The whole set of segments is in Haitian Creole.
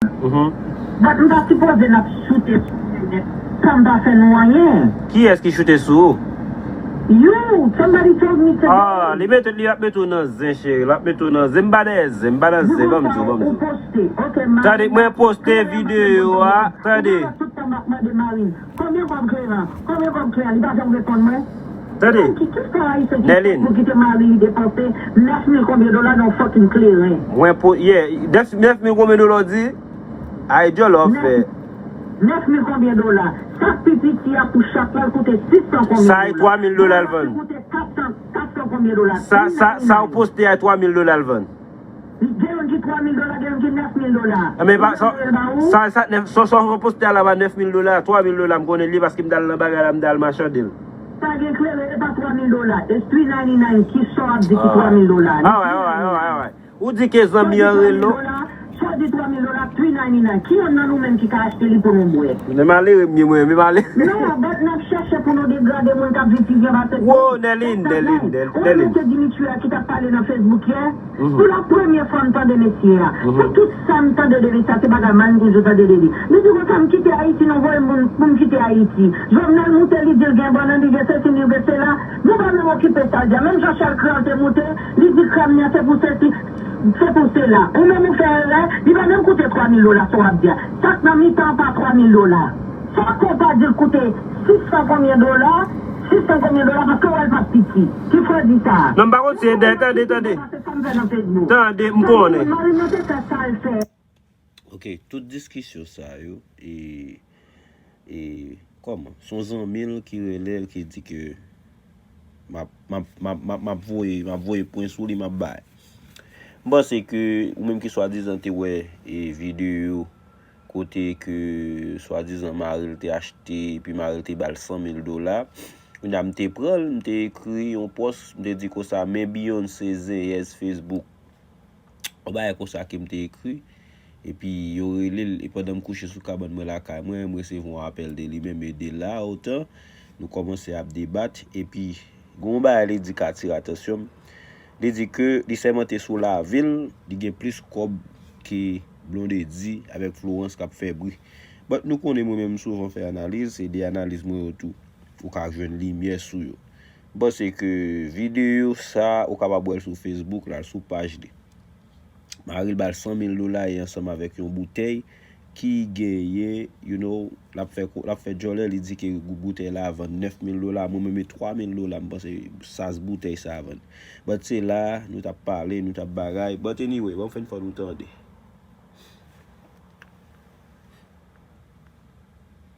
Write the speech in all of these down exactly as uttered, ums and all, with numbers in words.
Mhm. But m pa sipoze n ap choute sou internet san m pa fè nou anyen. Kiyès ki choute sou ou? You, somebody told me today. Ah, li mete, li ap mete w nan zen, cheri. L ap mete w nan zen. M pa dèyè zen, m pa nan zen. Ban m di w, ban m di w. Tande, mwen poste videyo a. Tande. Tout tan m ap mande mari m, konbyen kòb kleren? Konbyen kòb kleren? Li pa janm reponn mwen. Tande. Ki, ki sa Ayisyen ki fè pou kite mari li depanse nèf mil konbyen dola nan yon fucking kleren? Mwen po, yeah, nèf mil konbyen dola w di? Ay, djòlè w ap fè. Nèf mil konbyen dola? Sak pi piti a pou chak la, l koute sis san konbyen dola. Sa e twa mil dola l vann. Koute kat san, kat san konbyen dola? Sa, sa, sa w poste a, twa mil dola l vann. Gen youn ki twa mil dola, gen youn ki nèf mil dola. Ah, men pa, sa, sa, sa, nèf, sa, sa, sa w poste a la pa nèf mil dola, twa mil dola, m konnen li paske m t al nan bagay la, m t al machande l. Pa gen kleren, e pa twa mil dola. It's three ninety-nine ki sa w ap di ki twa mil dola. Ah, ouais, ouais, ouais, ouais. Ou di ke zanmi an rele w. Sa w di twa mil dola, three ninety-nine. Ki yonn nan nou menm ki ka achte li pou nou bwè? Men malere m ye mwen, men malere. Non, but n ap chèche pou nou degrade moun k ap viv pi byen pase nou. Wo, Nèlin, Nèlin, Nèlin. Ou wè mesye Dimitri a ki t ap pale nan Facebook yè? Pou la premye fwa m tande mesye a. Se tout sa m tande de li sa, se bagay mal m toujou tande de li. Li di konsa, m kite Ayiti, nou voye m pou m, pou m kite Ayiti. Jovenel moute, li di l gen bannann, li gen sesi, li gen sela. Nou pa menm okipe sa l di a. Menm Jean Charles Cran te moute, li di krèm nan se pou sesi, se pou sela. Ou menm ou fè erè, li pa menm koute twa mil dola sa w ap di a. Sa k nan mitan an pa twa mil dola. Sa k ou pa di l koute sis san konbyen dola, sis san konbyen dola, paske w wè l p ap piti. Ki frè di sa? Non, m pa konn si e dèyè, tande, tande. Tande, m konnen. Mari mwen te fè sa l fè. Ok, tout diskisyon sa yo, e, e, kòman? Se yon zanmi l ki rele l, ki di ke m ap, m ap, m ap, m ap, m ap voye, m ap voye pwen sou li, m ap bay. M panse ke ou menm ki swadizan te wè, e, videyo kote ke swadizan mari l te achte, epi mari l te ba l san mil dola. Kounye a, m te pran l, m te ekri yon pòs, m te di konsa, men Beyoncé zenyèz Facebook. Yon bagay konsa ke m te ekri. Epi yo rele l, e pandan m kouche sou kabann mwen lakay mwen, m resevwa yon apèl de li menm e de la otan, nou kòmanse ap debat, epi gen yon bagay li di k atire atansyon m. Li di ke li sèmante sou lavi l, li gen plis kòb ke Blondedy avèk Florence k ap fè bri. But nou konnen mwen menm m souvan fè analiz, se de analiz mwen yo tou. Ou ka jwenn limyè sou yo. M panse ke videyo sa, ou kapab wè l sou Facebook, l al sou paj li. Mari l ba l san mil dola e ansanm avèk yon boutèy ki genyen, you know, l ap fè, l ap fè djòlè, li di ke boutèy la a vann nèf mil dola, mwen menm e twa mil dola, m panse saz boutèy sa a vann. But se la, nou t ap pale, nou t ap bagay. But anyway, ban m fè n fò nou tande.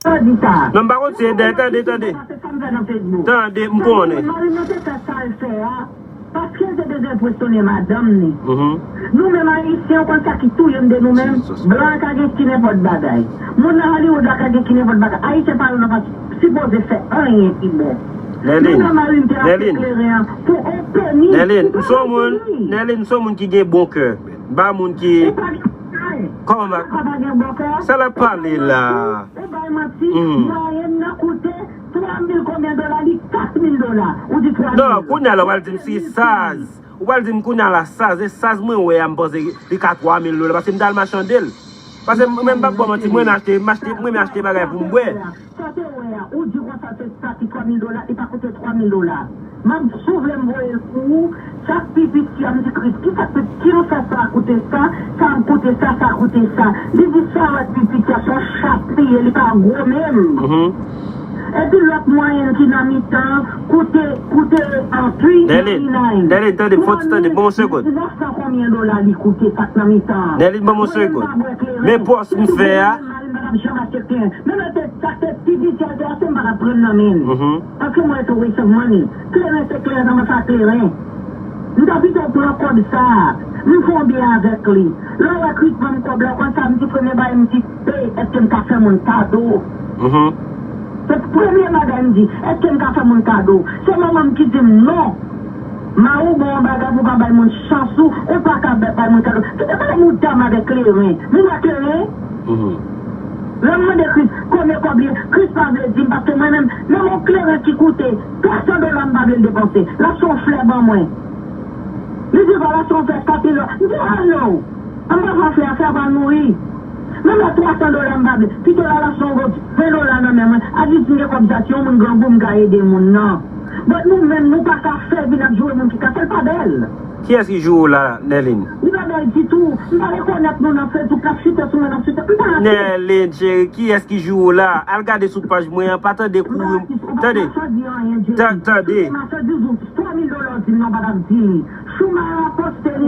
Sa di sa. Non, m pa konn si e dèyè, tande, tande. Tande, m konnen. Mari mwen te fè sa l fè a, paske l te bezwen enpresyone madanm ni. Nou menm Ayisyen, ou konn sa ki touye m de nou menm? Blan an ka gen ki nenpòt bagay. Moun nan Hollywood la ka gen ki nenpòt bagay. Ayisyen pa yo nan pa sipoze fè anyen ki bon. Nèlin, Nèlin, Nèlin, m se yon moun, Nèlin, m se yon moun ki gen bon kè. M pa moun ki... Kòman ba... Sa l ap pale la? Ou bay manti, mwayèn nan koute twa mil konbyen dola, li kat mil dola. Ou di twa mil. Non, kounye a la, w al di m si saz. Ou pral di m kounye a la saz, e saz mwen wè a, m panse li ka twa mil dola, paske m t al machande l. Paske mwen, m p ap ba w manti, mwen renmen achte, m achte, mwen renmen achte bagay pou m bwè. Sa te wè a, ou di konsa se sa ki twa mil dola, li pa koute twa mil dola. M ap, si w vle m voye l pou ou, sa k pi piti a, m di Kris, ki sa k pi, ki nou fè sa koute sa, sa koute sa, sa koute sa. Li di sa w wè k pi piti a, se yon chat li ye, li pa gwo menm. Epi lòt mwayèn ki nan mitan, koute, koute an three ninety-nine. Nèlin, Nèlin, tande, fò ti tande, ban m yon segonn. Nèf san konbyen dola li koute, sa k nan mitan an? Nèlin, ban m yon segonn. Men pòs m fè a. Mwen menm, mari m pa t ap janm achte kleren. Menm lè te, sa te pi piti a, te achte, m pa t ap pran l nan men l. Paske mwen, it's a waste of money. Kleren se kleren, sa mwen fè ak kleren. M ta pito pran kòb sa a, m fè yon byen avèk li. Lè w wè Kris ban m kòb la, w konn sa m di premye bagay, m di, "Hey, èske m ka fè moun kado?" Se premye bagay m di, "Èske m ka fè moun kado?" Se manman m ki di m, "Non. Mari w ba w yon bagay pou w pa bay moun chans ou, ou pa ka bay, bay moun kado." Kite pale mouda m avèk kleren. Moun wè kleren? Lè m mande Kris konbyen kòb li ye, Kris pa vle di m, paske mwen menm, menm yon kleren ki koute twa san dola, m pa vle l depanse. L ap se yon flè ban mwen. Li di, "Vwa, l ap se yon flè, sa pi lò." M di, "Hell no! M pa pran flè a, flè a pral mouri." Twa san dola m pa vle. Kite la lach yon gwo ven dola nan men mwen. Atis m gen kòb sa, si yon moun grangou m ka ede moun nan. But nou menm, nou pa ka fè vin ap joure moun ki ka fè l pa bèl. Kiyès ki joure w la, Nèlin? Li pa bèl ditou. M pa rekonèt nou nan Facebook, n ap chite sou mwen, n ap chite. M pa atis. Nèlin, cheri, kiyès ki joure w la? Al gade sou paj mwen an, pa tande kouri. Tande. Tande. Twa mil dola w di m nan, w pa t ap di li.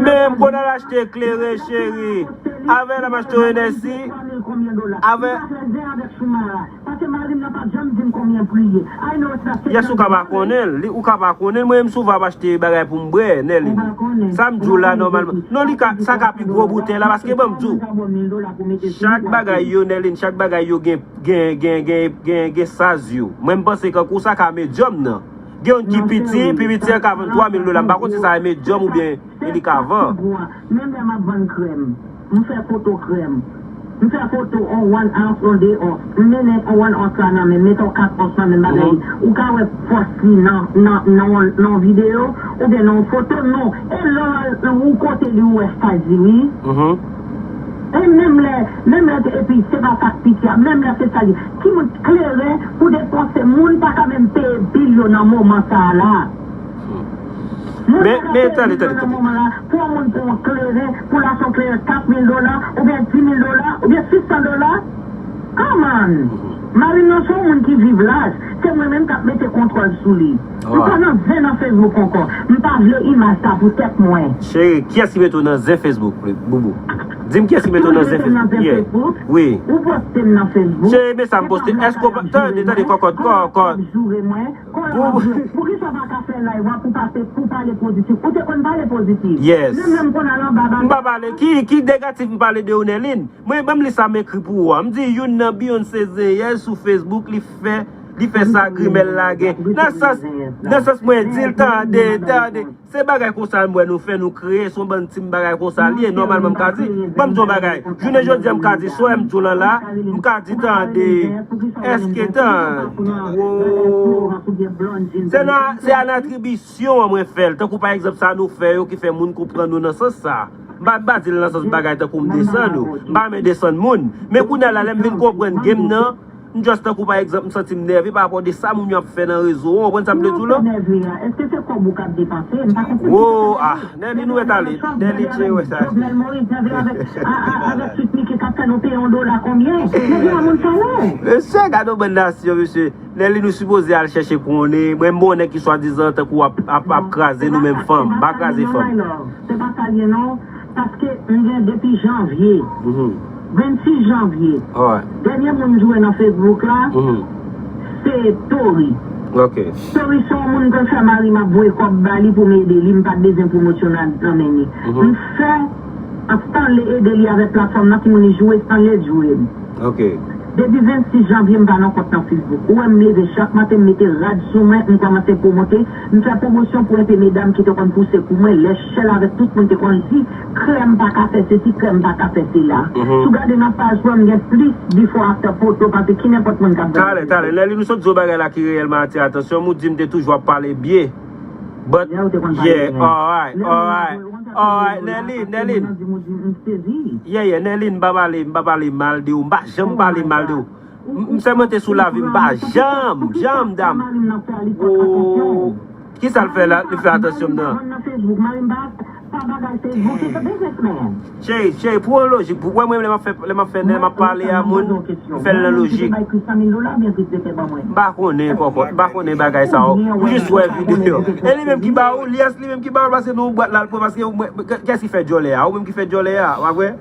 Menm kon al achte kleren, cheri. Avè l ap achte yon Hennessy. Avè. Pase mari m nan pa janm di m konbyen pri ye. Yes, ou ka pa konnen l. Li, ou ka pa konnen l. Mwen menm souvan ap achte bagay pou m bwè, Nèlin. Sa m di w la nòmalman. Non, li ka, sa ka pi gwo boutèy la, paske ban m di w. Chak bagay yo, Nèlin, chak bagay yo gen, gen, gen, gen, gen, gen saz yo. Mwen m panse kankou sa ka medyòm nan. Gen youn ki piti, pi piti an ka vann twa mil dola. M pa konn si sa e medyòm oubyen e li ka vann. Menm lè m ap vann krèm, m fè foto krèm. M fè foto on one ounce, on de ons. M mennen on one ounce la nan men, mete on kat ons nan men bagay. Ou ka wè fòs li nan, nan, nan, nan yon videyo, oubyen nan yon foto, non. E lè w al, ou kote li, ou wè saz li, wi. E menm lè, menm lè, epi se pa sa k piti a, menm lè se sa li. Timoun kleren pou depanse, moun pa ka menm peye bil yo nan moman sa a la. Moun pa ka peye bil yo nan moman la. Pou yon moun pran yon kleren, pou l achte yon kleren kat mil dola, oubyen di mil dola, oubyen sis san dola. Come on! Mari m nan se yon moun ki viv laj. Se mwen menm k ap mete kontwòl sou li. M pa nan zen nan Facebook ankò. M pa vle imaj sa pou tèt mwen. Cheri, kiyès ki mete w nan zen Facebook, Boubou? Di m kiyès ki mete w nan zen Facebook? Wi. Ou poste m nan Facebook. Cheri, men sa m poste. Èske w pa, tande, tande, kòkòt, kòkòt. Joure mwen. Pou, poukisa w pa ka fè live la pou pase, pou pale pozitif? Ou te konn pale pozitif. Yes. Menm lè m konn al anba bagay. M pa pale. Ki, ki negatif m pale de ou, Nèlin? Mwen, ban m li sa m ekri pou ou a. M di youn nan Beyoncé zenyèz sou Facebook, li fè, li fè sa grimèl la gen. Nan sans, nan sans mwen di l, tande, tande. Se bagay konsa m wè nou fè, nou kreye, se yon bann ti bagay konsa li ye. Nòmalman, m ka di, ban m di yon bagay. Jounen jodi a, m ka di, sou M J lan la, m ka di, tande, èske tan, wo, se nan, se an atribisyon an mwen fè l. Tankou pa egzanp, sa nou fè yo ki fè moun konprann nou nan sans sa. M pa, m pa di l nan sans bagay tankou m desann ou. M pa renmen desann moun. Men kounye a la, lè m vin konprann game nan, m just tankou pa egzanp, m santi m nève pa rapò de sa moun yo ap fè nan rezo an. Ou konprann sa m vle di w la? Nève a, èske se kòb ou k ap depanse? M pa konprann. Wo, ah, Nèlin, ou wè tale. Nèlin, tchè, wè sa. Jovenel Moïse nève avèk, a, a, avèk Sweet Micky k ap fè nou peye yon dola konbyen? Nève a moun sa yo. Mesye, gade yon bann nasyon, mesye. Nèlin, nou sipoze al chèche konnen. Mwen, m bon nèg ki swadizan tankou ap, ap, ap kraze nou menm fanm. M pa kraze fanm. Se pa sa l ye non. Paske m gen depi janvye. Vennsis janvye. Dènye moun m joure nan Facebook la, se Tori. Tori se yon moun ke fè mari m ap voye kòb ba li pou m ede li, m pa t bezwen pwomosyon nan, nan men li. M fè Stanley ede li avèk platfòm nan, timoun li joure, Stanley joure m. Depi vennsis janvye, m pa nan kont nan Facebook. Ou wè m leve chak maten, m mete rad sou mwen, m kòmanse pwomote, m fè pwomosyon pou enpe medam ki te konn pouse pou mwen, Lèchèl avèk tout moun te konn di, krèm pa ka fè sesi, krèm pa ka fè sela. Si w gade nan paj mwen, m gen plis before after foto pase ki nenpòt moun k ap gade. Talè, talè, Nèlin, ou sot di yon bagay la ki reyèlman atire atansyon m, ou di m te toujou ap pale byen. But, yeah, alright, alright, alright, Nèlin, Nèlin. Yeah, yeah, Nèlin, m pa pale, m pa pale mal de ou, m pa janm pale mal de ou. M, m sèlman te sou lavi, m pa janm, janm, dam. Oh, kisa l fè la, li fè atansyon m nan? Cheri, cheri, pran lojik. Pou wè mwen, lè m ap fè, lè m ap fè, lè m ap pale a moun, m fè l nan lojik. M pa konnen, kòkòt, m pa konnen bagay sa yo. M jis wè videyo. E li menm ki ba ou, yes, li menm ki ba ou, paske nou bwat la, l pran, paske mwen, kè-, kès ki fè djòlè a? Ou menm ki fè djòlè a, pa vre?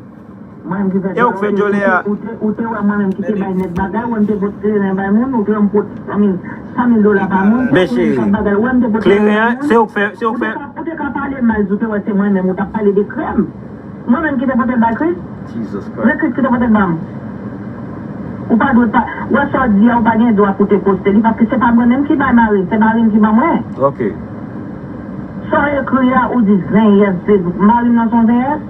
E ou k fè djòlè a? Ou te, ou te wè mwen menm ki te bay nèg bagay, ou wè m te pote kleren bay moun, ou te wè m pote san mil, san mil dola pa moun, men cheri, kleren an, se ou k fè, se ou k fè. Ou te ka, ou te ka pale mal, ou te wè se mwen menm, ou t ap pale de krèm. Mwen menm ki te pote l bay Chris? Jesus Christ. Men Chris ki te pote l ban m. Ou pa dwe pa, wè sa w di a, ou pa gen dwa pou te poste li, paske se pa mwen menm ki bay mari m, se mari m ki ban mwen. Ok. Sa w ekri a, ou di zenyèz Facebook. Mari m nan se yon zenyèz?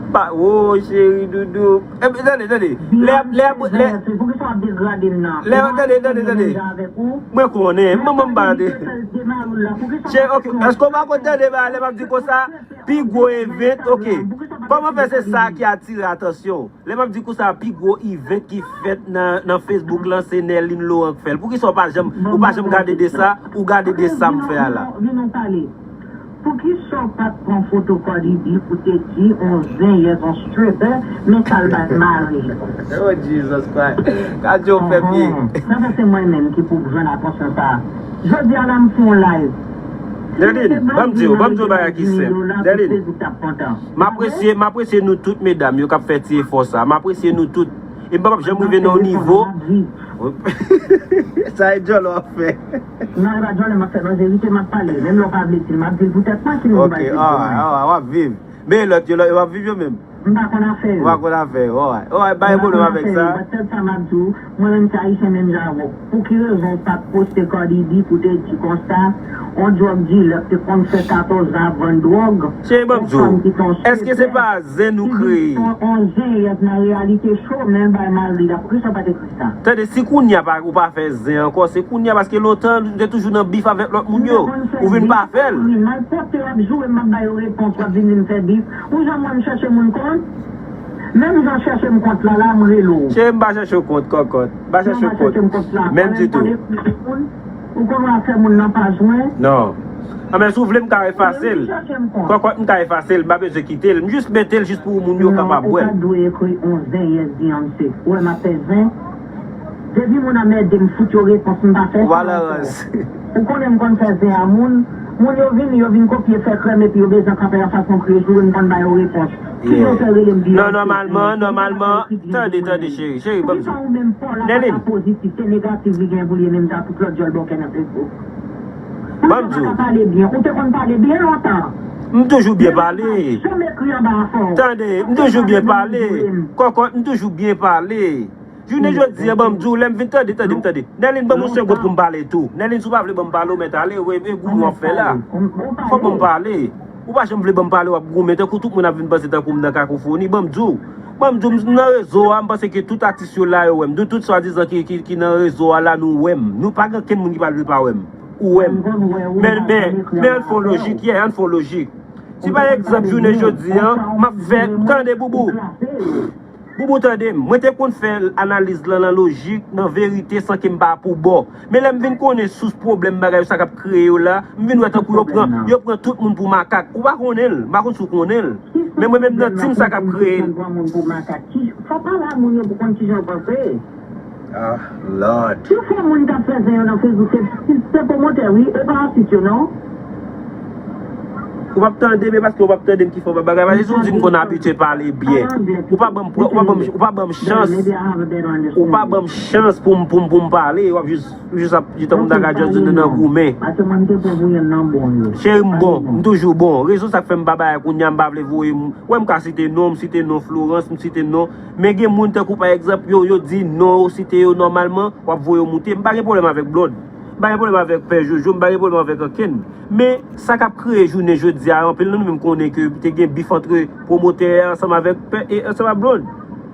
Ba, wo, cheri, doudou. E, tande, tande. Lè, lè, lè, pou ki sa w ap degrade m nan? Lè, tande, tande, tande. Mwen konnen, manman m pa tande. Cheri, ok, èske w pa konn tande ba, lè m ap di konsa? Pi gwo event, ok. Kòman fè se sa ki atire atansyon w? Lè m ap di konsa, pi gwo event ki fèt nan, nan Facebook lan, se Nerline Laurent k fè l. Poukisa w pa janm, ou pa janm gade de sa, ou gade de sa m fè a la? Vin nou pale. Poukisa w pa t pran foto Cardi B pou te di on zenyèz, on stripper, men sa l bay mari? Oh, Jesus Christ. Gad jan w fè pye. Sa fè se mwen menm ki pou jwenn atansyon sa a. Jodi a la m fè yon live. Nerline, ban m di w, ban m di w bagay ki senp. Nerline, m apresye, m apresye nou tout medam yo k ap fè ti efò sa. M apresye nou tout. E m p ap janm rive nan yon nivo. Sa e djòlè w ap fè. Non, e pa djòlè m ap fè, non, se verite m ap pale. Menm lè w pa vle di l, m ap di l pou tèt mwen, sinon m pa di l pou mwen. W ap viv. Men lòt yo, lòt yo ap viv yo menm. M pa konn afè yo. Ou pa konn afè yo, alright. Alright, pa gen pwoblèm avèk sa. But tèt sa m ap di w, mwen menm se ayisyen menm jan avè w. Pou ki rezon w pa t poste Cardi B pou te di konsa, on drug dealer te konn fè katòz zan ap vann dwòg? Cheri, ban m di w, èske se pa zen nou kreye? On zenyèz nan reyalite cho, men l bay mari l la. Poukisa w pa t ekri sa? Tande, si kounye a pa, ou pa fè zen ankò, se kounye a, paske lontan, nou te toujou nan bif avèk lòt moun yo. Ou vin pa fè l. M al pote, w ap joure m, m ap ba yo repons, w ap vin di m fè bif. Ou janm wè m chèche moun kont? Menm jan w chèche m kont la, la, m rele w. Cheri, m pa chèche w kont, kòkòt. M pa chèche w kont. Menm ditou. Ou konn w ap fè moun nan paj mwen? Non. Anben, si w vle, m ka efase l. Kòkòt, m ka efase l, m pa bezwen kite l. M jis mete l jis pou moun yo kapab wè l. Ou pa dwe ekri on zenyèz Beyoncé. Ou wè m ap fè zen? Depi moun anmède m, fout yo repons, m pa fè sa ankò. Ou konnen m konn fè zen a moun. Moun yo vini, yo vin kopye, fè krèm, epi yo bezwen kanpe anfas mwen pou yo joure m konn ba yo repons. Ki jan w fè rele m Beyoncé? Non, nòmalman, nòmalman, tande, tande, cheri, cheri, ban m di w. Nerline. Pozitif, se negatif li gen pou li, e menm jan tout lòt djòl bòkè nan Facebook. Ban m di w. Ou te konn pale byen, ou te konn pale byen lontan. M toujou byen pale. Tande, m toujou byen pale. Kòkòt, m toujou byen pale. Jounen jodi a, ban m di w, lè m vin, tande, tande, tande. Nerline, ban m yon segonn pou m pale tou. Nerline, si w pa vle ban m pale, w mèt ale, e, e goumen w ap fè la. Fò ban m pale. Ou pa janm vle ban m pale, w ap goumen, tankou tout moun ap vin panse tankou m nan kakofoni. Ban m di w. Ban m di w, m nan rezo a, m panse ke tout atis yo la, yo wè m. Nou tout swadizan ki, ki, ki nan rezo a la, nou wè m. Nou pa gen okenn moun ki pa dwe pa wè m. Ou wè m. Men, men, men ann fè yon lojik, yeah, ann fè yon lojik. Si pa egzanp, jounen jodi a, m ap fè, tande, Boubou. Boubou, tande m, mwen te konn fè analiz lan nan lojik, nan verite, san ke m pa pou bò. Men lè m vin konnen sous pwoblèm bagay yo, sa k ap kreye yo la, m vin wè tankou yo pran, yo pran tout moun pou makak. Ou pa konnen l, m pa konn si w konnen l. Men mwen menm nan tim sa k ap kreye l. Fò pale a moun yo pou konn kijan yo panse. Ah, Lord. Ki fè moun k ap fè zen yo nan Facebook, se, se pwomotè, wi, e pa atis yo, non? Ou p ap tande m, e paske ou p ap tande m ki fè w pa bagay. Paske si w di m konn abitye pale byen, ou pa ban m, ou pa ban m, ou pa ban m chans. Ou pa ban m chans pou m, pou m, pou m pale. W ap jis, jis ap, jis tankou m ta ka jis di nan goumen. Cheri, m bon, m toujou bon. Rezon sa k fè m pa bagay kounye a, m pa vle voye m. Wè, m ka site non, m site non Florence, m site non. Men gen moun tankou pa egzanp, yo, yo di non, yo site yo nòmalman, w ap voye yo moute. M pa gen pwoblèm avèk Blonde. M pa gen pwoblèm avèk Pè Jojo, m pa gen pwoblèm avèk ankenn. Men, sa k ap kreye jounen jodi a, anpil nan nou menm konnen ke te gen bif antre pwomotè a ansanm avèk Pè, e ansanm ak Blonde.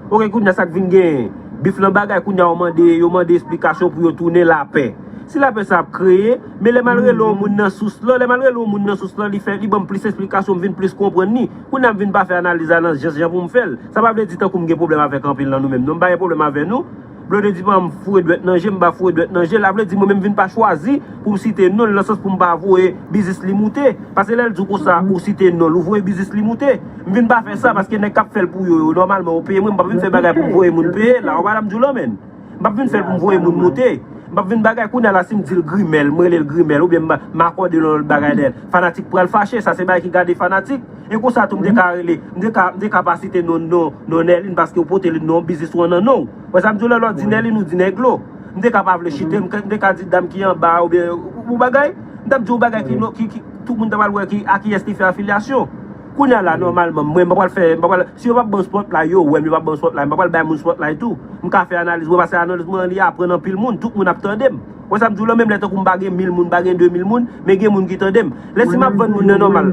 Oke, kounye a sa k vin genyen? Bif lan bagay, kounye a yo mande, yo mande esplikasyon pou yo tounen lapè. Si lapè sa ap kreye, men lè m al rele yon moun nan sous lan, lè m al rele yon moun nan sous lan, li fè, li ban m plis esplikasyon, m vin plis konprann li. Kounye a m vin pa fè analiz la nan jan, jan pou m fè l. Sa pa vle di tankou m gen pwoblèm avèk anpil nan nou menm. Non, m pa gen pwòblèm avè nou. Blonde di ban m foure dwèt nan je, m pa foure dwèt nan je l. Sa vle di mwen menm m vin pa chwazi pou m site non l nan sans pou m pa voye biznis li moute. Paske lè l di w konsa, ou site non l, ou voye biznis li moute. M vin pa fè sa paske nèg k ap fè l pou yo, yo nòmalman yo peye mwen, m p ap vin fè bagay pou m voye moun peye la. Ou pa ta m di w la, menn. M p ap vin fè l pou m voye moun moute. M p ap vin bagay kounye a la si m di l grimèl, m rele l grimèl, oubyen m, m akòde l yon lòt bagay dèyè l. Fanatik pral fache, sa se bagay ki gade fanatik. E konsa tou m te ka rele, m te ka, m te ka pa site non, non, non Nerline paske ou pote li non biznis ou an nan non w. Wè sa m di w la, lè w di Nerline, ou di Nèglo. M te ka pa vle chite, m te ka di dam ki anba a oubyen ou bagay. M t ap di w bagay ki, ki, ki tout moun ta pral wè ki, a kiyès li fè afilyasyon. Kounye a la, nòmalman, mwen, m pa pral fè, m pa pral, si yo p ap ban m spotlight, yo wè m, yo p ap ban m spotlight, m pa pral bay moun spotlight tou. M ka fè analiz mwen, paske analiz mwen an, li aprann anpil moun, tout moun ap tande m. Wè sa m di w lan, menm lè tankou m pa gen mil moun, m pa gen de mil moun, men gen moun ki tande m. Lè si m ap vann moun nan nòmal.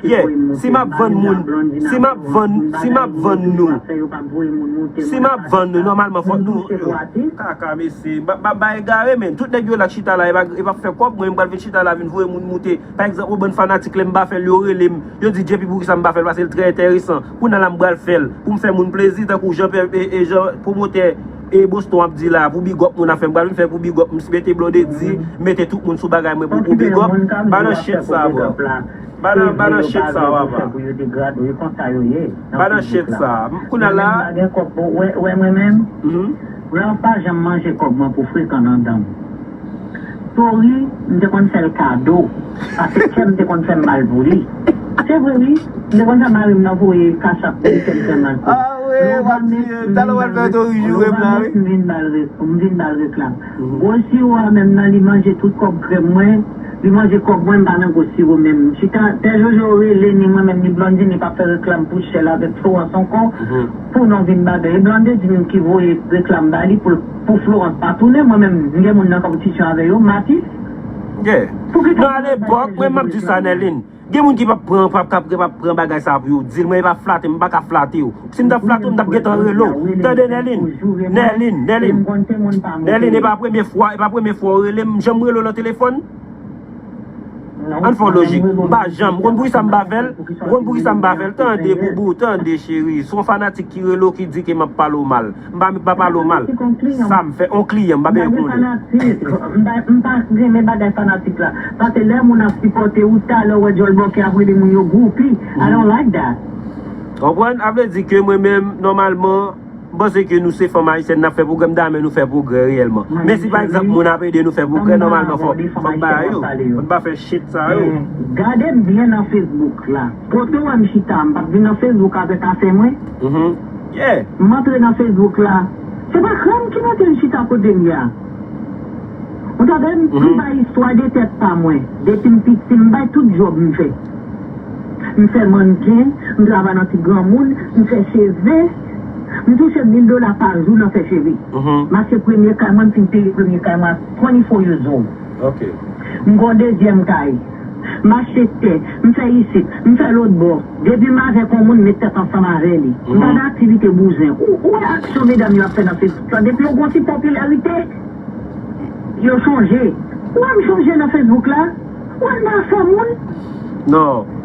Yeah, si m ap vann moun, si m ap vann, si m ap vann nou. Si m ap vann nou, nòmalman fòk nou. Kaka, mesye. M pa, m pa, m pa egare, men. Tout nèg yo la k chita la, e pa, e pa fè kòb, mwen, m pral vin chita la, vin voye moun moute. Pa egzanp, yon bann fanatik, lè m pa fè l, yo rele m. Yo di, J P, poukisa m pa fè l, paske l trè enteresan. Kounye a la, m pral fè l. Pou m fè moun plezi, tankou Jean Pierre, e, e Jean, pwomotè, e Boston ap di la, pou big up moun ap fè, m pral vin fè pou big up, m mete Blondedy, m mete tout moun sou bagay mwen pou, pou big up. Pa nan shit sa, bro. Pa nan, pa nan shit sa, papa. Pa nan shit sa. Kounye a la. Wè, wè mwen menm. Mwen pa janm manje kòb mwen pou frekan nan dan m. Tori, m te konn fè l kado. Paske kè m te konn fè m mal pou li. Se vre, wi. M te konn fè mari m nan voye kachap pou li fè m fè mal pou li. Ah, wi, w ap tiye m. Talè w al fè Tori joure m la, wi. M vin ba l re-, m vin ba l reklam. Gwo siwo a menm nan, li manje tout kòb krèm mwen. Li manje kòb mwen, m pa nan gwo siwo menm. Chita, Pè Jojo rele ni mwen menm, ni Blondedy, ni pa fè reklam pou Shell avèk Florence ankò. Pou nou vin bagay. E Blondedy menm ki voye reklam ba li pou, pou Florence pa tounen. Mwen menm, m gen moun nan konpetisyon avè yo, Matis. Yeah. Non, alepòk, mwen m ap di sa, Nerline. Gen moun ki p ap pran, p ap, p ap, p ap pran bagay sa pou yo di l. Mwen, e pa flate, m pa ka flate yo. Si m t ap flate w, m t ap gentan rele w. Tande, Nerline. Nerline, Nerline. Nerline, e pa premye fwa, e pa premye fwa w rele m, janm rele w nan telefòn. Ann fè w lojik. M pa janm. Ou konn poukisa m pa fè l? Ou konn poukisa m pa fè l? Tande, boubou, tande, cheri. Se yon fanatik ki rele w ki di ke m ap pale w mal. M pa, m pa pale w mal. Sa m fè, on kliyan, m pa bezwen konnen. M pa, m pa renmen bagay fanatik la. Paske lè moun ap sipòte ou, talè w wè djòl bòkè ap rele moun yo groupi. I don't like that. Konprann? A vle di ke mwen menm, nòmalman, m panse ke nou se fanm ayisyèn, n ap fè pwogrè, m ta renmen nou fè pwogrè reyèlman. Men si pa egzanp moun ap ede nou fè pwogrè, nòmalman fòk, fòk bagay yo. Fòk pa fè shit sa yo. Gade m byen nan Facebook la. Kote w wè m chita, m p ap vin nan Facebook avèk afè mwen. Yeah. M antre nan Facebook la. Se pa krèm ki mete m chita kote m ye a. Ou tande m? M bay istwa de tèt pa mwen. Depi m piti, m bay tout djòb m fè. M fè mannken, m travay nan ti granmoun, m fè cheve. M touche mil dola pa jou nan fè cheve. M achte premye kay mwen, m fin peye premye kay mwen a twenty-four years old. Ok. M gon dezyèm kay. M achte tè, m fè isit, m fè lòt bò. Depi m avèk yon moun, m met tèt ansanm avè li. M pa nan aktivite bouzen. Ou, ou wè aksyon medam yo ap fè nan Facebook la. Depi yo gon ti popilarite, yo chanje. Ou wè m chanje nan Facebook la? Ou wè m nan afè moun? Non.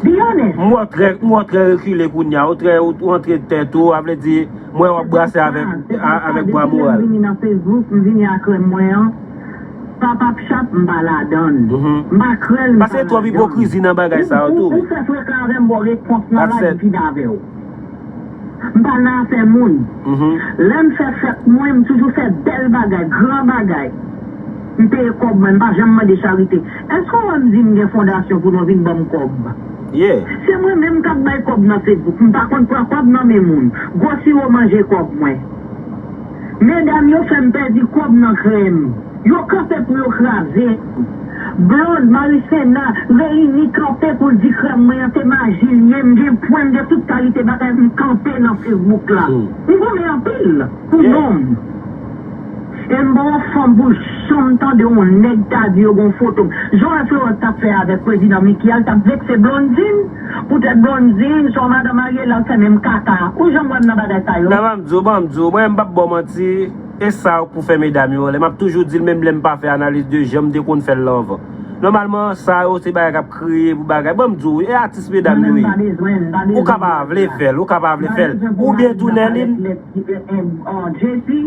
Be honest. M wè w trè, m wè w trè rekile kounye a. Ou trè, ou, ou antre tèt ou, a vle di, m wè w ap brase avèk, a, avèk bwa moral. Depi lè m vini nan Facebook, m vini ak krèm mwen an. Pap ap chap, m pa ladan l. M pa krèl, m pa ladan l. Paske twòp ipokrizi nan bagay sa yo tou, wi. Ou, ou, ou fè frekan avè m, bon, repons nan live m fini avè w. M pa nan afè moun. Lè m fè fèt mwen, m toujou fè bèl bagay, gran bagay. M peye kòb mwen, m pa janm mande charite. Èske w wè m di m gen fondasyon pou nou vin ban m kòb? Yeah. Se mwen menm k ap bay kòb nan Facebook. M pa konn pran kòb nan men moun. Gwo siwo manje kòb mwen. Medam yo fè m pèdi kòb nan krèm. Yo kanpe pou yo kraze m. Blonde, Marisena, reyini kanpe pou l di krèm mwen an se maji l ye. M gen pwen, m gen tout kalite bagay, m kanpe nan Facebook la. M goumen anpil pou non m. E m pa yon fanm pou janm tande yon nèg ta di yo gon foto m. Jan wè Florence t ap fè avèk prezidan Micky a, l t ap vekse Blondine. Poutèt Blondine, se yon madanm marye, l al fè menm kaka. Ou janm wè m nan bagay sa yo? Nan, ban m di w, ban m di w, mwen, m p ap ba w manti. E sa yo k pou fè medam yo anlè. M ap toujou di l, menm lè m pa fè analiz de jan m te konn fè l la anvan. Nòmalman, sa yo se bagay k ap kreye pou bagay. Ban m di w, e atis medam yo ye. Ou ka pa vle fè l, ou ka pa vle fè l. Oubyen tou, Nerline. J P,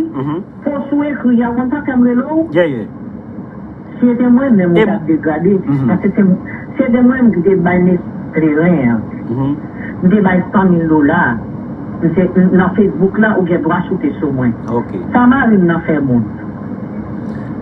fò sou ekri a, konn sa fè m rele w? Yeah, yeah. Si se te mwen menm, ou t ap degrade. Paske se, se te mwen menm ki te bay mesye kleren an. M te bay san mil dola. M se, nan Facebook la, ou gen dwa choute sou mwen. Ok. Sa mari m nan fè moun.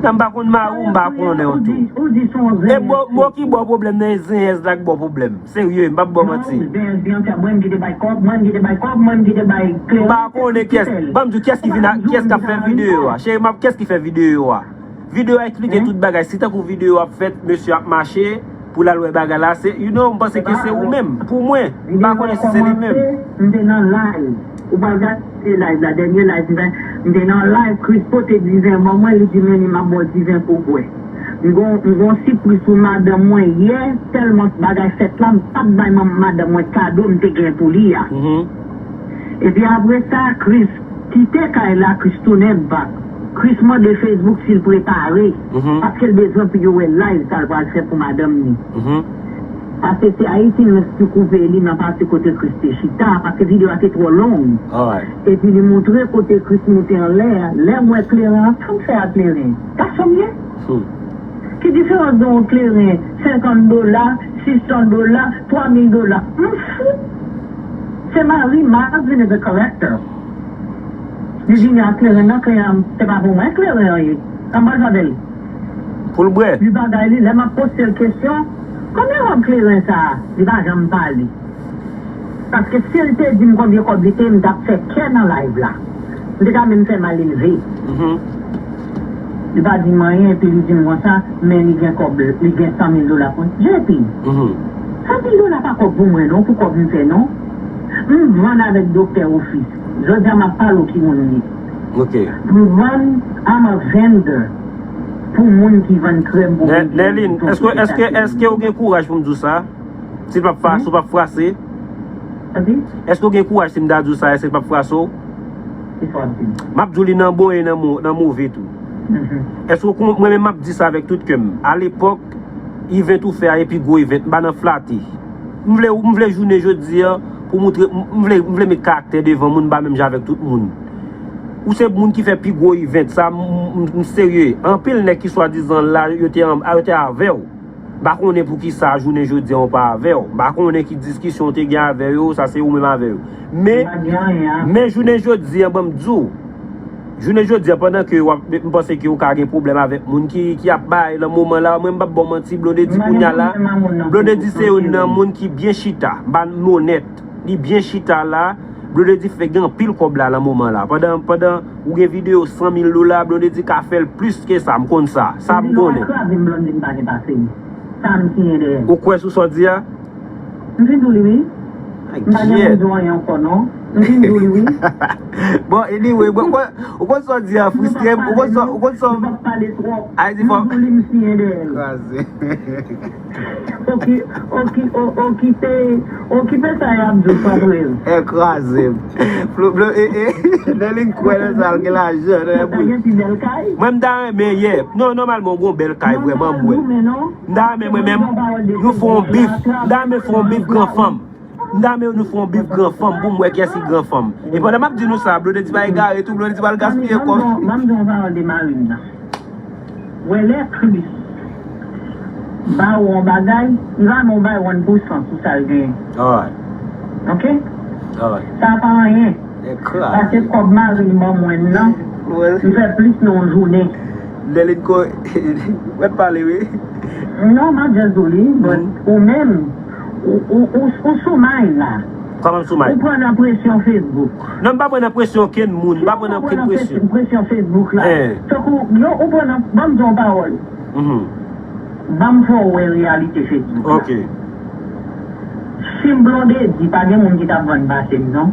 Nan m pa konn mari w, m pa konnen w tou. Ou di, ou di se yon zenyèz. E mo, mo ki ba w pwoblèm nan, e zenyèz la k ba w pwoblèm. Serye, m p ap ba w manti. Non, zenyèz byen fè, mwen m ki te bay kòb, mwen m ki te bay kòb, mwen m ki te bay kleren. M pa konnen kiyès. Ban m di w kiyès ki vin a, kiyès k ap fè videyo a. Cheri, m ap, kiyès ki fè videyo a? Videyo a eksplike tout bagay. Si tankou videyo ap fèt, mesye ap mache pou l al wè bagay la, se, you know, m panse ke se ou menm. Pou mwen, m pa konnen si se li menm. M te nan live. Ou pral gade live la, dènye live mwen, m te nan live, Christo te diven ban mwen, li di, "Manny, m ap ba w diven pou w bwè." M gon, m gon sipriz pou madanm mwen yè, tèlman bagay fèt la, m pa t bay manm madanm mwen kado m te gen pou li a. Epi apre sa, Chris kite kay la, Chris tounen back. Chris mande Facebook si l prepare, paske l bezwen pou yo wè live sa l pral fè pou madanm ni. Paske se Ayiti nou ki koupe li nan pati kote Chris te chita, paske videyo a te twò long. Epi li montre kote Chris moute anlè a. Lè m wè kleren an, sa m fè ak kleren? Gason m ye? Ki diferans gen yon kleren senkant dola, sis san dola, twa mil dola? M fou! Se mari m, my husband is a collector. Li vini ak kleren nan, kleren an, se pa pou mwen kleren an ye. Ann pral fè avè l. Pou l bwè. Li bagay li, lè m ap poze l kesyon, "Konbyen kòb kleren sa a?" Li pa janm pale. Paske si l te di m konbyen kòb li te ye, m t ap fè kè nan live la. M te ka menm fè malelve. Li pa di m anyen, epi li di m konsa, men li gen kòb, li gen san mil dola pou li. J P, san mil dola pa kòb pou mwen non, pou kòb m fè non. M vann avèk doktè ofis. Jodi a m ap pale w ki moun m ye. M vann, I'm a vendor pou moun ki vann krèm, pou moun ki vann. Nèlin, èske, èske, èske w gen kouraj pou m di w sa? Si l p ap fa-, si w p ap frase? Èske w gen kouraj si m ta di w sa, èske l p ap frase w? M ap di w li nan bon e nan mo-, nan move tou. Èske w kon-, mwen menm m ap di sa avèk tout kè m. Alepòk, event ou fè a, epi gwo event, m pa nan flate. M vle, m vle jounen jodi a pou moutre, m, m vle, m vle met karaktè devan moun, m pa menm jan avèk tout moun. Ou se moun ki fè pi gwo event, sa, m, m, m serye. Anpil nèg ki swadizan la, yo te an, yo te avè w. M pa konnen poukisa jounen jodi a w pa avè yo. M pa konnen ki diskisyon w te gen avè yo, sa se ou menm avè yo. Men, men jounen jodi a, ban m di w, jounen jodi a, pandan ke w ap, m panse ke w ka gen pwoblèm avèk moun ki, ki ap bay nan moman la, mwen m p ap ba w manti, Blondedy kounye a la, Blondedy se youn nan moun ki byen chita, m pa, m onèt. Li byen chita la. Blondedy fè gen anpil kòb la nan moman la. Pandan, pandan ou gen videyo san mil dola, Blondedy ka fè l plis ke sa. M konn sa. Sa m konnen. Kraze m, Blondedy pa gen pase m. Sa m siyen dèyè. Ou kwè sou sa w di a? M fin di w li wi. M pa gen pou m di w anyen ankò non. M fin di w li wi. Bon, anyway, bon, ou konn sa w di a fristre m, ou konn sa, ou konn sa. Nou p ap pale twòp. M di w li, m siyen dèyè l. Kraze. Oki-, oki-, o-, okipe, okipe sa y ap di w, pa vre. E kraze m. Flo, Flo, e, e, Nèlin kwè nan sa, l gen lajan nan bouch. Mwen m ta renmen, yeah. Non, nòmalman, w gen yon bèl kay, vrèman, m wè. M ta renmen, mwen menm, nou fè yon bif. M ta renmen fè yon bif gran fanm. M ta renmen nou fè yon bif gran fanm pou m wè kiyès ki gran fanm. E pandan m ap di nou sa, Blondedy pa egare tou, Blondedy pa al gaspiye kòb. Ban m di yon pawòl de mari m nan. Wè lè Kris ba ou yon bagay, li pa ban ou bay one pou san sou sa l genyen. Oke? Sa pa anyen. Pase kòb mari m ban mwen nan, m fè plis nan yon jounen. Lè li ko, mwen pale wi. Non, m ap just di w li, but ou menm, ou, ou, ou, ou sou may la. Kòman m sou may? Ou pran nan presyon Facebook. Non, m pa pran nan presyon okenn moun, m pa pran nan okenn presyon. Presyon Facebook la. Tankou, yo, ou pran nan, ban m di yon pawòl. Ban m fè w wè reyalite Facebook la. Si m Blondedy, pa gen moun ki t ap vann pase m, non.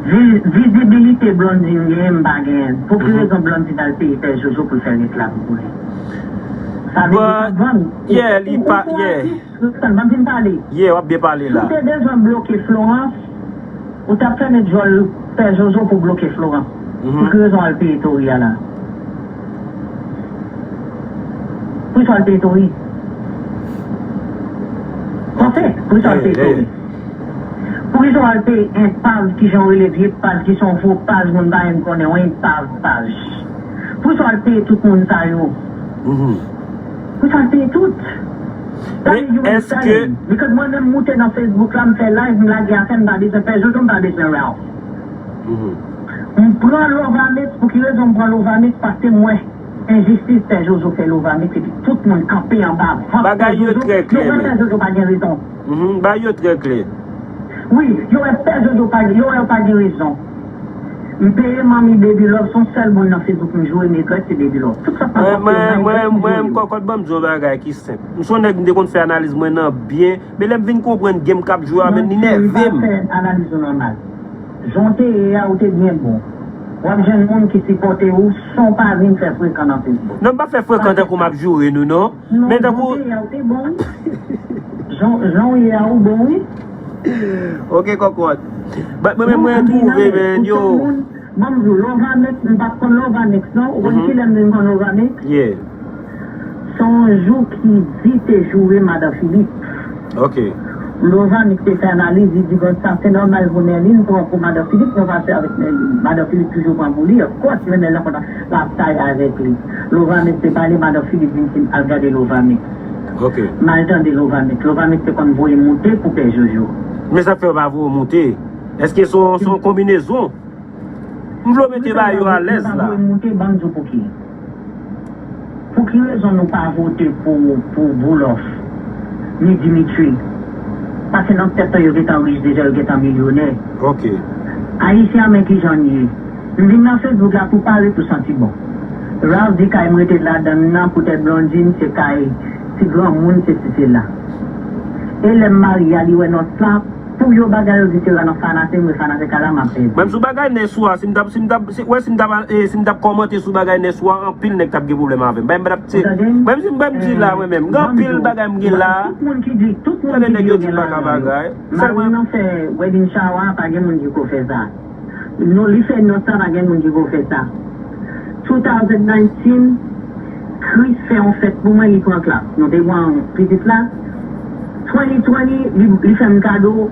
Vi-, vizibilite Blondedy m genyen, m pa genyen l. Pou ki rezon Blondedy t al peye Pè Jojo pou l fè reklame pou li? Sa vle di l p ap vann. Yeah, li pa, yeah. Ban m fin pale. Yeah, w ap byen pale la. Si w te bezwen bloke Florence, ou t ap fèmen djòl Pè Jojo pou bloke Florence. Pou ki rezon w al peye Tori a la? Poukisa w al peye Tori? Panse, poukisa w al peye Tori? Poukisa w al peye en paj ki jan w rele vye paj ki se yon fo paj moun pa menm konnen w, en paj paj? Poukisa w al peye tout moun sa yo? Poukisa w al peye tout? Men èske. Because mwen menm moute nan Facebook la, m fè live, m lage afè m, m pa bezwen Pè Jojo, m pa bezwen Ralph. M pran Lovamix, pou ki rezon m pran Lovamix? Paske m wè enjistis Pè Jojo fè Lovamix, epi tout moun kanpe anba vant Pè Jojo. Bagay yo trè klè, men. Yo wè Pè Jojo pa gen rezon. Bagay yo trè klè. Wi, yo wè Pè Jojo pa, yo wè yo pa gen rezon. M peye manmi Baby Love, se yon sèl moun nan Facebook m joure, m regrèt, se Baby Love. Tout sa k pase yo, mwen, mwen, mwen, kòkòt, ban m di yon bagay ki senp. M se yon nèg, m te konn fè analiz mwen nan byen, men lè m vin konprann game k ap jwe a, men li nève m. Analiz ou nòmal. Jan w te ye a, ou te byen bon. W ap jwenn moun ki sipòte w san w pa vin fè frekan nan Facebook. Non, m pa fè frekan tankou m ap joure nou, non. Men tankou. Jan w te ye a, ou te bon, wi. Jan, jan w ye a, ou bon, wi. Ok, kòkòt. Bat mwen menm, mwen twouve, men, yo. Ban m di w, Lovanex, m pa t konn Lovanex, non. Ou konn kilè m vin konn Lovanex? Yeah. Se yon jou ki di te joure Madan Filip. Ok. Lovanex te fè analiz, li di, bon, sa se nòmal pou Nèlin pran pou Madan Filip, nou pase avèk Nèlin. Madan Filip toujou pran pou li, of course, menm lè l nan kontak, l ap tay avèk li. Lovanex te pale, Madan Filip vin di m al gade Lovanex. Ok. M al tande Lovanex. Lovanex te konn voye moute pou Pè Jojo. Men sa k fè yo pa voye moute? Èske se yon, se yon konbinezon? M vle w mete bagay yo alèz la. Moute, ban m di w pou ki. Pou ki rezon nou pa vote pou, pou Boulof, ni Dimitri? Paske nan tèt yo gentan rich deja, yo gentan milyonè. Ok. Ayisyen an, men kijan n ye. M vin nan Facebook la pou pale, pou santi bon. Ralph di kay m rete ladan l nan poutèt Blondine se kay ti granmoun, se si se la. E lè m marye a, li wè nòs la, pou yo bagay yo di se la nan fanase, m wè fanase kay la, m ap pèdi. Menm sou bagay nèg sou a, si m t ap, si m t ap, si, wè, si m t ap, eh, si m t ap kòmante sou bagay nèg sou a, anpil nèg t ap gen pwoblèm avè m. Bagay m pa t ap, se, ou tande m? Menm si m, menm di la, mwen menm. Gen anpil bagay m gen la. Tout moun ki di, tout moun ki di yo gen lajan yo. Mari m nan fè wedding shower, pa gen moun ki ko fè sa. Non, li fè nòs la, pa gen moun ki ko fè sa. Two thousand nineteen, Chris fè yon fèt pou mwen, li pran klas. Nou te pran pitit la. Twenty twenty, li, li fè m kado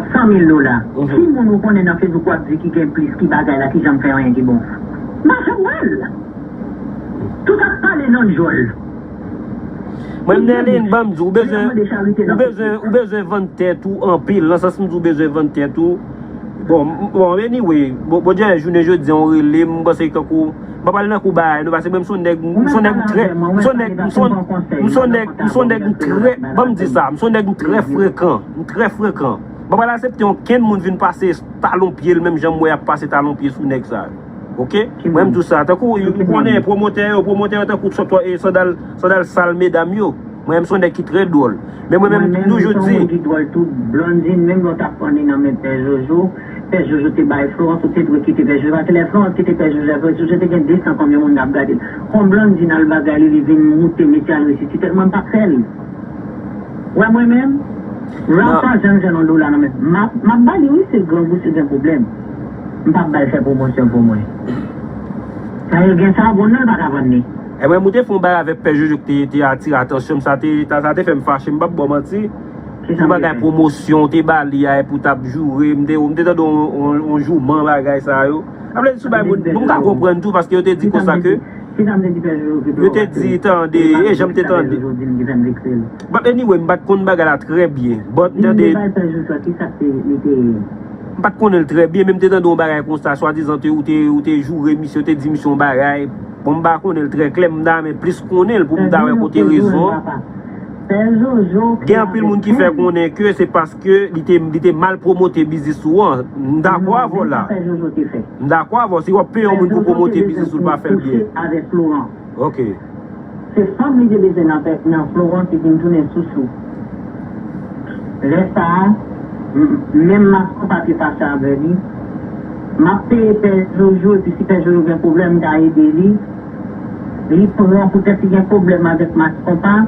san mil dola. Mhm. Ki moun ou konnen nan Facebook w ap di ki gen plis, ki bagay la, ki janm fè anyen ki bon? M pa janm wè l. Tout ap pale nan dyòl. Mwen, m Nèlin, ban m di w, ou bezwen, ou bezwen, ou bezwen vann tèt ou anpil. Nan sans m di w bezwen vann tèt ou. Bon, m, bon, anyway, bon, Bondye, jounen jodi a, ou rele m, m panse tankou, m pa pale nan kou bagay, nou, paske mwen, m se yon nèg, m se yon nèg m trè, m se yon nèg, m se yon nèg, m se yon nèg, m se yon nèg m trè, ban m di sa, m se yon nèg m trè frekan, m trè frekan. M pa pral aksepte okenn moun vin pase talon pye l, menm jan m wè y ap pase talon pye sou nèg sa yo. Ok? Mwen, m di w sa, tankou, ou konnen, pwomotè yo, pwomotè yo tankou sòt, eh, sandal, sandal sal medam yo. Mwen menm, se yon nèg ki trè dwòl. Men mwen menm, m toujou di. Mwen menm, m se yon moun ki dwòl tou. Blondine, menm lè w t ap pran li nan men Pè Jojo, Pè Jojo te bay Florence, ou te dwe kite Pè Jojo. Paske lè Florence kite Pè Jojo, Pè Jojo te gen de san konbyen moun k ap gade l. Kon Blondine al bagay li, li vin moute, mesye al resisite l, mwen m p ap fè l. Wè mwen menm, Ralph pa janm jwenn yon dola nan men m. M ap, m ap ba li, wi, se grangou, si gen pwoblèm. M p ap ba l fè pwomosyon pou mwen. Sa yo gen sa, bon, non, l pa ka vann li. E mwen, m te fè yon bagay avèk Pè Jojo ki te, te atire atansyon m, sa te, sa, sa te fè m fache, m p ap ba w manti. Pou bagay pwomosyon, w te ba li a, epi w t ap joure, m te, m te tande yon, yon, yon jouman bagay sa yo. Sa vle di sou bay moun, bon, m ka konprann tou, paske yo te di konsa ke, yo te di, tande, e jan m te tande. But anyway, m pa t konn bagay la trè byen. But m tande. M pa t konnen l trè byen, men m te tande yon bagay konsa, swadizan te, ou te, ou te joure misye, ou te di misye yon bagay. Bon, m pa konnen l trè klè, m ta renmen plis konnen l pou m ta wè kote rezon. Gen anpil moun ki fè konnen ke se paske li te, li te mal pwomote biznis ou an. M dakò avè w la. M dakò avè w. Si w ap peye yon moun pou pwomote biznis ou, l pa fè l byen. Ok. Se fanm li te bezwen nan pè, nan Florence, li vin tounen sousou. Lè sa a, m, menm Mascopa te pase avè li. M ap peye Pè Jojo, epi si Pè Jojo gen pwoblèm, m ka ede li. Li pran poutèt li gen pwoblèm avèk Mascopa.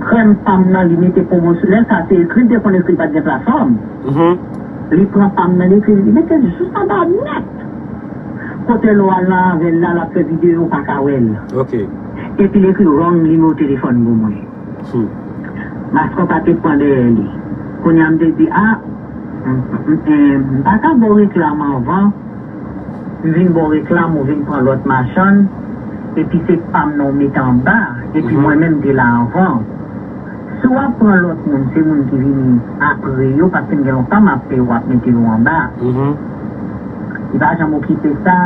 Krèm pa m nan, li mete pwomosyon. Lè sa a, se ekri l te konn ekri, l pa t gen platfòm. Li pran pa m nan, li ekri, li mete l jis anba nèt. Kote lè w al nan avè l la, l ap fè videyo, ou pa ka wè l. Ok. Epi l ekri wrong nimewo telefòn pou mwen. Hmm. Mascopa te pran dèyè li. Kounye a m te di, a, m, m, m, m pa ka ba w reklam anvan. M vin ba w reklam, ou vin pran lòt machann, epi se pa m nan w mete anba, epi mwen menm m te la anvan. Si w ap pran lòt moun, se moun ki vini apre yo, paske m gen lontan m ap peye w ap mete nou anba. Li pa janm okipe sa,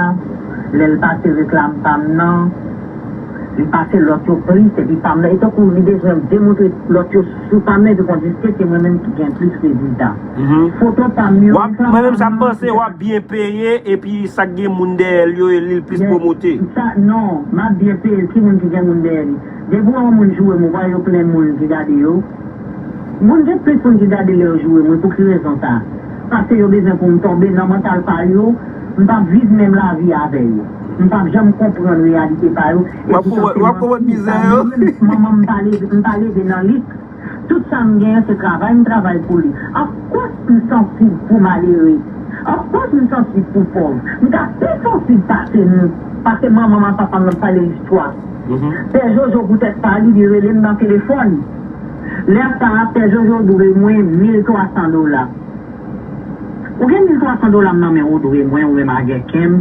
lè l pase reklam pa m nan, li pase lòt yo plis, epi pa m nan, e tankou li bezwen demontre lòt yo sou pa m nan, epi konn diske se mwen menm ki gen plis rezilta. Foto pa m yo, mwen menm sa m panse, w ap byen peye, epi sa k gen moun dèyè l yo, e li l plis pwomote. Sa, non, m ap byen peye l, ki moun ki gen moun dèyè li? Depi w wè yon moun joure m, ou pa wè yo plen moun ki gade yo? Moun gen plis moun ki gade lè yo joure m, wi, pou ki rezon sa? Paske yo bezwen pou m tonbe nan mantal pa yo, m p ap viv menm lavi avè yo. M p ap janm konprann reyalite pa yo. W ap konprann mizè yo. Manman m pa leve, m pa leve nan lit. Tout sa m genyen se travay m travay pou li. Of course m sansib pou malere. Of course m sansib pou pòv. M ka pi sansib pase nou. Paske manman m ak papa m ap pale istwa. Pè Jojo poutèt pa li, li rele m nan telefòn. Lè sa a, Pè Jojo dwe mwen mil twa san dola. Ou gen mil twa san dola m nan men ou dwe mwen, ou menm agèken m,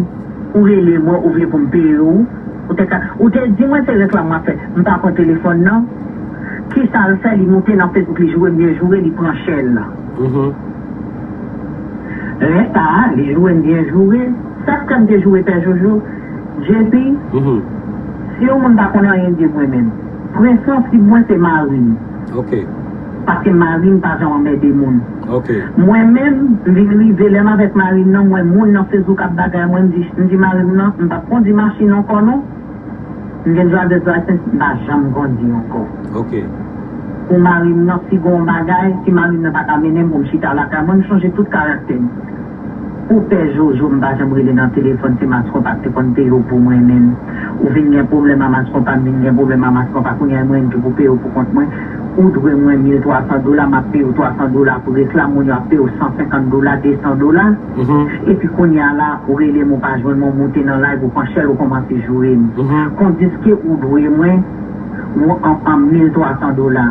ou rele mwen, ou vle pou m peye ou. Ou te ka, ou te di mwen se reklam w ap fè. M pa pran telefòn nan. Kisa l fè? Li moute nan Facebook, li joure m byen joure, li pran chèl. Lè sa a, li joure m byen joure. Sa k fè m te joure Pè Jojo? J P, si yon moun pa konn anyen de mwen menm, prensyon si mwen se mari m. Paske mari m pa janm anmède moun. Mwen menm, m vin rive lè m avèk mari m nan, m wè moun nan Facebook ap bagay mwen, m di, m di mari m nan, m p ap kondi machin ankò non. M gen driver's license, m pa janm kondi ankò. Pou mari m nan, si gen yon bagay, si mari m nan pa ka mennen m pou m chita lakay mwen, m chanje tout karaktè m. Pou Pè Jojo, m pa janm rele nan telefòn, se Maskonpa k te konn peye w pou mwen menm. Ou vin gen pwoblèm a Maskonpa, m vin gen pwoblèm a Maskonpa, kounye a e mwen menm ki pou peye w pou kont mwen. Ou dwe mwen mil twa san dola, m ap peye w twa san dola pou reklam, moun yo ap peye w san senkant dola, de san dola. Epi kounye a la, ou rele m, ou pa jwenn mwen, w moute nan live, ou pran chèl, ou kòmanse joure m. Kondiske ou dwe mwen yon an, an mil twa san dola.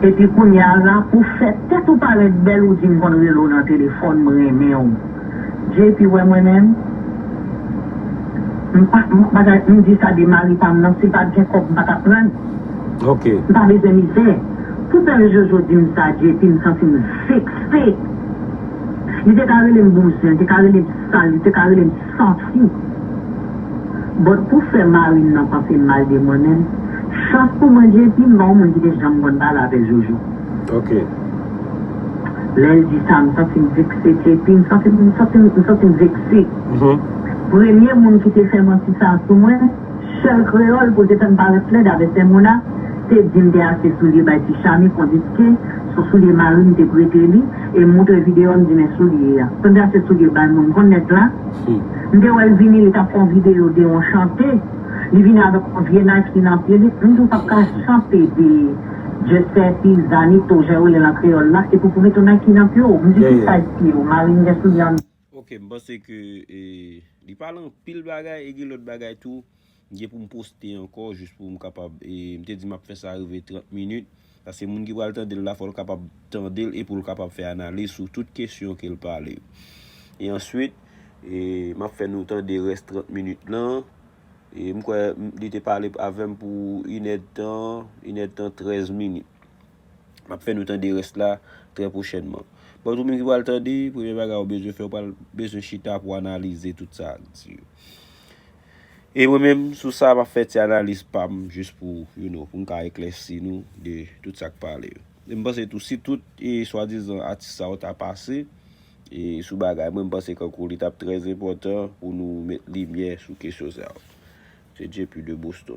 Epi kounye a la, pou fè tèt ou parèt bèl, ou di m konn rele w nan telefòn, m renmen w. J P wè mwen menm, m pa, m, bagay, m di sa de mari pa m nan, si l pa t gen kòb, m pa t ap pran l. M pa bezwen mizè. Pou Pè Jojo di m sa, J P, m santi m vekse. Li te ka rele m bouzen, li te ka rele m sal, li te ka rele m santi. But pou fè mari m nan panse mal de mwen menm, chans pou mwen, J P, m pa yon moun ki te janm konn pale avèk Jojo. Lè l di sa, m santi m vekse, J P, m santi, m santi, m santi m vekse. Premye moun ki te fè manti sa a sou mwen, sèl kreyòl pou l te fè m parèt lèd avèk Simona, te di m te achte soulye bay Ti Chami, kondiske se soulye mari m te prete li, e m moutre videyo a, m di men soulye a. Sa m te achte soulye bay moun, m konn nèg la. M te wè l vini, li t ap fè yon videyo de yon chante, li vini avèk yon vye Nike nan pye li, m di w p ap ka chante de Giuseppe, Zanito, jan yo rele l an kreyòl la, se pou pou mete yon Nike nan pye w, m di ki size pye w, mari m gen soulye an. Ok, m panse ke e, li pale anpil bagay e gen lòt bagay tou. M gen pou m poste ankò jis pou m kapab, e, m te di m ap fè sa rive trant minit. Paske moun ki pral tande l la, fò l kapab tande l e pou l kapab fè analiz sou tout kesyon ke l pale yo. E answit, e, m ap fè nou tande rès trant minit lan. E m kwè m, li te pale avè m pou inèdtan, inèdtan trèz minit. M ap fè nou tande rès la trè pwochènman. But ou menm ki pral tande, premye bagay ou bezwen fè, ou pral bezwen chita pou analize tout sa l di yo. E mwen menm, sou sa, m ap fè ti analiz pa m, jis pou, you know, pou m ka eklèsi nou de tout sa k pale yo. E m panse tou, si tout, e swadizan atis sa yo ta pase, e sou bagay mwen, m panse kankou li t ap trè enpòtan pou nou met limyè sou kesyon sa yo. Se J P de Boston.